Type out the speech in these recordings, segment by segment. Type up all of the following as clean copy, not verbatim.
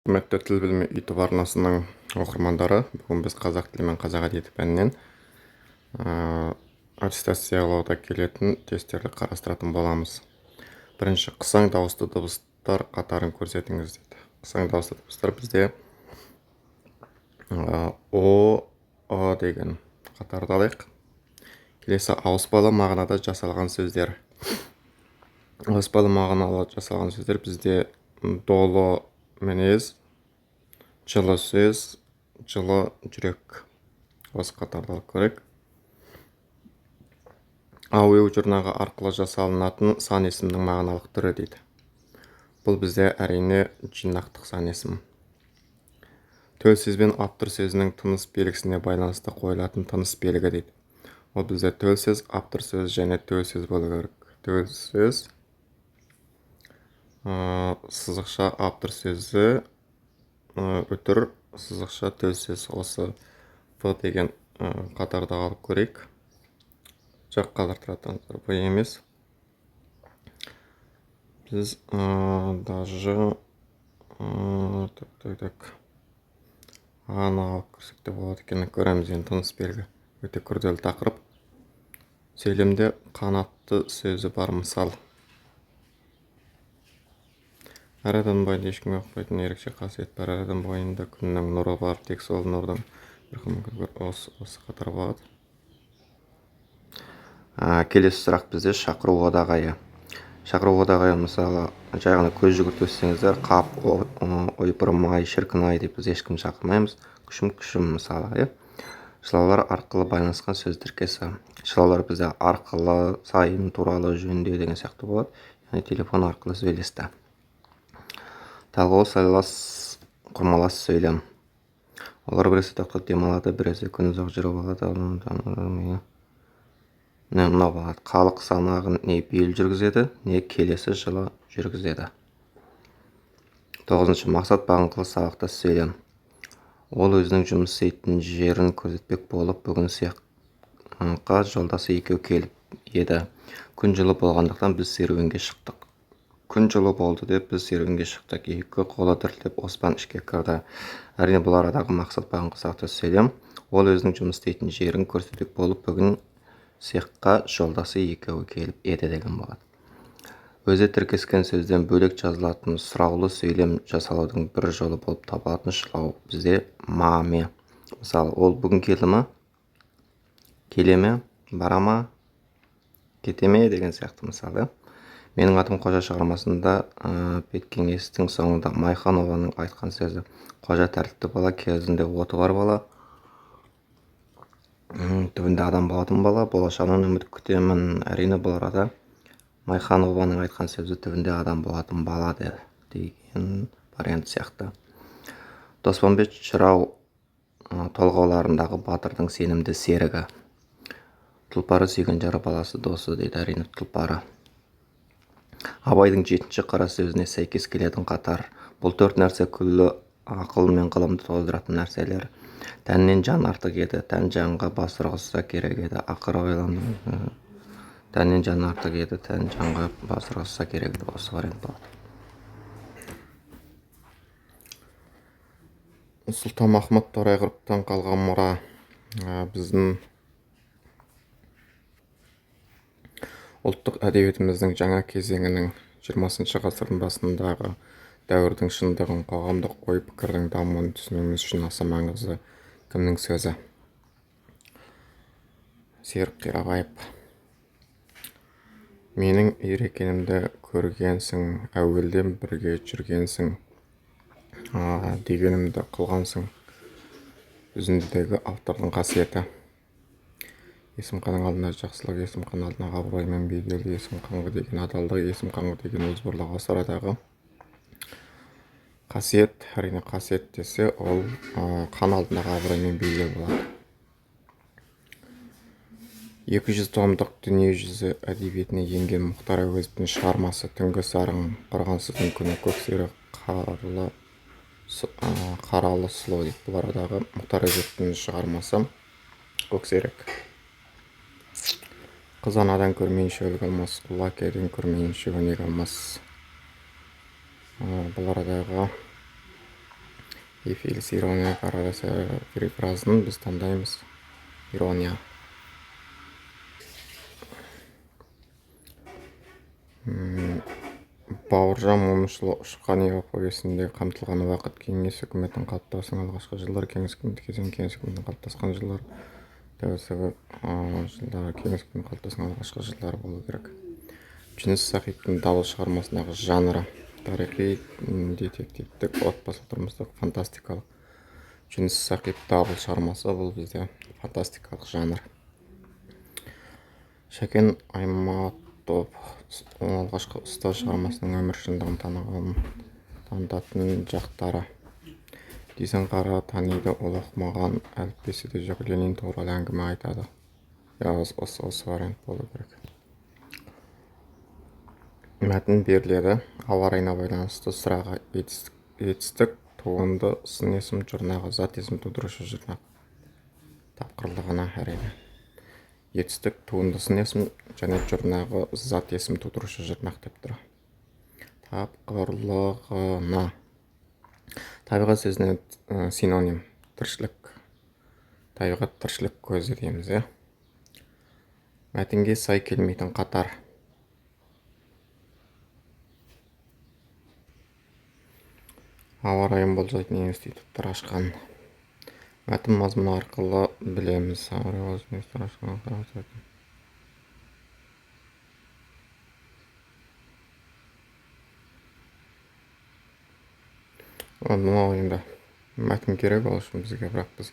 Құрметті Тіл білімі YouTube арнасының оқырмандары, бүгін біз қазақ тілі мен қазақ әдебиеті пәнінен аттестациялауда келетін тесттерді қарастыратын боламыз. Бірінші, қысаң дауысты дыбыстар қатарын көрсетіңіз дейді. Қысаң дауысты дыбыстар бізде о, ы деген қатарды алайық. Келесі, ауыспалы мағынада жасалған сөздер. Ауыспалы мағыналы жасалған сөздер бізде долы мінез, жылы сөз, жылы жүрек. Осы қатарды алып көрейік. Ау, еу жұрнағы арқылы жасалынатын сан есімнің мағыналық түрі дейді. Бұл бізде, әрине, жинақтық сан есім. Төл сөз бен ап тұр сөзінің тыныс белгісіне байланысты қойылатын тыныс белгі дейді. Ол бізде төл сөз, ап тұр сөз және төл сөз болу керек. Төл сөз, сызықша, ап тұр сөзі, үтір, сызықша, төл сөз. Осы в деген қатарды алып көрейік. Жоқ, қазір тұра, в емес. Біз даже, так, так, так, аны алып көрсек те болады екен, көреміз енді. Тыныс белгі өте күрделі тақырып. Сөйлемде қанатты сөзі бар мысал. Әр адам бойында ешкімге ұқпайтын ерекше қасиет бар. Әр адам бойында күннің нұры бар, тек сол нұрдың бір осы қатар болады. Келесі сұрақ бізде шақыру одағайы. Шақыру одағайы, мысалы, жай ғана көз жүгіртіп өтсеңіздер, қап, ойпырмай, шіркін ай деп біз ешкімді шақырмаймыз. Күшім, күшім, мысалы, иә. Шылаулар арқылы байланысқан сөз тіркесі. Шылаулар бізде арқылы, сайын, туралы, жөнінде деген сияқты болады, яғни телефон арқылы сөйлесті. Талғау сайлас құрмалас сөйлем. Олар біресе тоқтап демалады, біресе күн ұзақ жүріп алады. Міне, мынау болады. Халық санағын не биыл жүргізеді, не келесі жылы жүргізеді. Тоғызыншы, мақсат бағыныңқылы сабақтас сөйлем. Ол өзінің жұмыс істейтін жерін көрсетпек болып, бүгін цехқа жолдасы екеуі келіп еді. Күн жылы болғандықтан, біз серуенге шықтық. Күн жылы болды деп, біз серуенге шықтық. Екі қолы дірілдеп, Оспан ішке кірді. Әрине, бұл арадағы мақсат бағыныңқылы сабақтас сөйлем. Ол өзінің жұмыс істейтін жерін көрсетпек болып, бүгін цехқа жолдасы екеуі келіп еді деген болады. Өзі тіркескен сөзден бөлек жазылатын сұраулы сөйлем жасалудың бір жолы болып табылатын шылау бізде ма, ме. Мысалы, ол бүгін келді ма, келе ме, бара ма, кете ме деген сияқты. Мысалы, «Менің атым Қожа» шығармасында беткеңестің соңында Майханованың айтқан сөзі. Қожа тәртіпті бала, кезінде оты бар бала, түбінде адам болатын бала, болашағынан үміт күтемін. Әрине, бұл арада Майханованың айтқан сөзі түбінде адам болатын бала деген вариант сияқты. Доспамбет жырау толғауларындағы батырдың сенімді серігі. Тұлпары, сүйген жары, баласы, досы дейді. Әрине, тұлпары. Абайдың жетінші қара сөзіне сәйкес келетін қатар. Бұл төрт нәрсе күллі ақыл мен ғылымды тоздыратын нәрселер. Тәннен жан артық еді, тән жанға бас ұрғызса керек еді. Ақыры ойландым. Тәннен жан артық еді, тән жанға бас ұрғызса керек еді. Осы вариант болады. Сұлтанмахмұт Торайғыровтан қалған мұра. Біздің ұлттық әдебиетіміздің жаңа кезеңінің, 20-шы ғасырдың басындағы дәуірдің шындығын, қоғамдық ой-пікірдің дамуын түсінуіміз үшін аса маңызды кімнің сөзі? Серік Қирабаев. Менің ер екенімді көргенсің, әуелден бірге жүргенсің, дегенімді қылғансың. Үзіндідегі автордың қасиеті. Есім ханның алдында жақсылық, Есім хан алдындағы абырой мен бедел, Есім ханға деген адалдық, Есім ханға деген озбырлық. Осы арадағы қасиет, әрине, қасиет десе, ол хан алдындағы абырой мен бедел болады. 200 томдық дүниежүзі әдебиетіне енген Мұхтар Әуезовтің шығармасы. Түнгі сарың, Қорғансыздың күні, Көксерек, Қарлы қаралы сұлу дейді. Бұл арадағы Мұхтар Әуезовтің шығармасы Көксерек. Қыз анадан көрмейінше үлгі алмас, ұл әкеден көрмейінше өнеге алмас. Бұл арадағы Эйфель ирония перифразын біз таңдаймыз. Ирония. Бауыржан Момышұлы «Ұшқан ұя» повесінде қамтылған уақыт: Кеңес үкіметінің қалыптасуының алғашқы жылдары, Кеңес үкіметі кезеңі, Кеңес үкіметінің қалыптасқан жылдары, тәуелсіздік жылдары, Кеңес үкіметінің қалыптасқан алғашқы жылдары болу керек. Жүніс Сахиптің «Дабыл» шығармасындағы жанры: тарихи, детективтік, отбасылық, тұрмыстық, фантастикалық. Жүніс Сахип «Дабыл» шығармасы, бұл бізде фантастикалық жанр. Шәкен Аймауытов «Алғашқы ұстаз» шығармасының өмір шындығын танытатын жақтары: Дүйсен қара таниды, ол оқымаған, әліппесі де жоқ, Ленин туралы әңгіме айтады. Иә, осы вариант болу керек. Мәтін беріледі. Ауа райына байланысты сұрағы: етістік, туынды, сын есім жұрнағы, зат есім тудырушы жұрнақ. Тапқырлығына, әрине. Етістік, туынды, сын есім және жұрнағы зат есім тудырушы жұрнақ деп тұр. Тапқырлығына. Табиғат сөзіне синоним: тіршілік. Табиғат тіршілік көзі дейміз, иә. Мәтінге сай келмейтін қатар. Ауа райын болжайтын институттар ашқан. Мәтін мазмұны арқылы білеміз. Ауа райын болжайтын институттар ашқан. Мынау енді мәтін керек ол үшін бізге, бірақ біз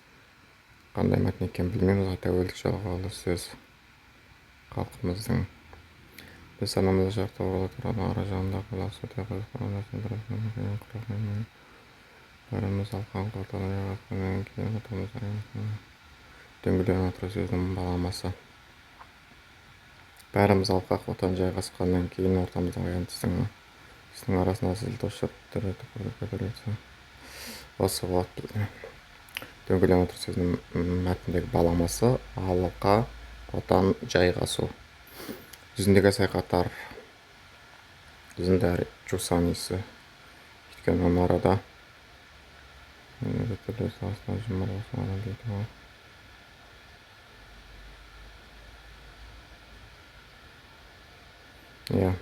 қандай мәтін екенін білмейміз ғой. Тәуелдік жалғаулы сөз халқымыздың біз санамызда шарты бола тұрады ара жағында бәріміз алқан кейін дөңгеленіп отыру сөзінің баламасы. Бәріміз алқақ отан жайғасқаннан кейін ортамыздағы аян тістің арасына зіл осы болады бізде. Дөңгеленіп отыру сөзінің мәтіндегі баламасы алқа отан жайғасу. Жүзіндегі сай қатар жүзінде жусан иісі, өйткені оны арада иә.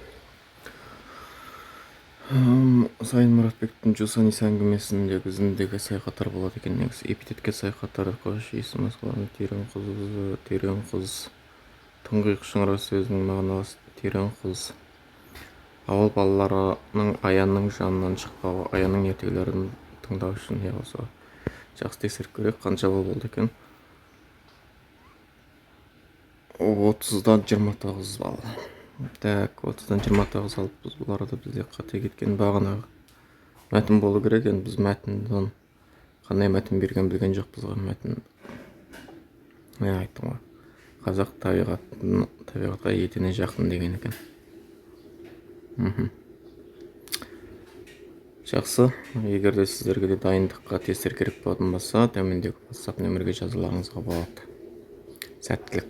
Сайын Мұратбектің «Жусан иісі» әңгімесіндегі үзіндегі сай қатар болады екен негізі. Эпитетке сай қатар қош есім терең құз, терең құз. Тұңғиық шыңырау сөзінің мағынасы терең құз. Ауыл балаларының Аянның жанынан шықпауы, Аянның ертегілерін тыңдау үшін, иә, осы. Жақсы, тексеріп көрейік, қанша балл болды екен. 30-дан 29 балл. Так, 30-дан 29 алыппыз. Бұл арада бізде қате кеткен бағанағы мәтін болу керек. Енді біз мәтінден қандай мәтін берген білген жоқпыз ғой. Мәтін, мен айттым ғой, қазақ табиғатқа етене жақын деген екен. Жақсы, егер де сіздерге де дайындыққа тесттер керек болатын болса, төмендегі WhatsApp нөмірге жазуларыңызға болады. Сәттілік.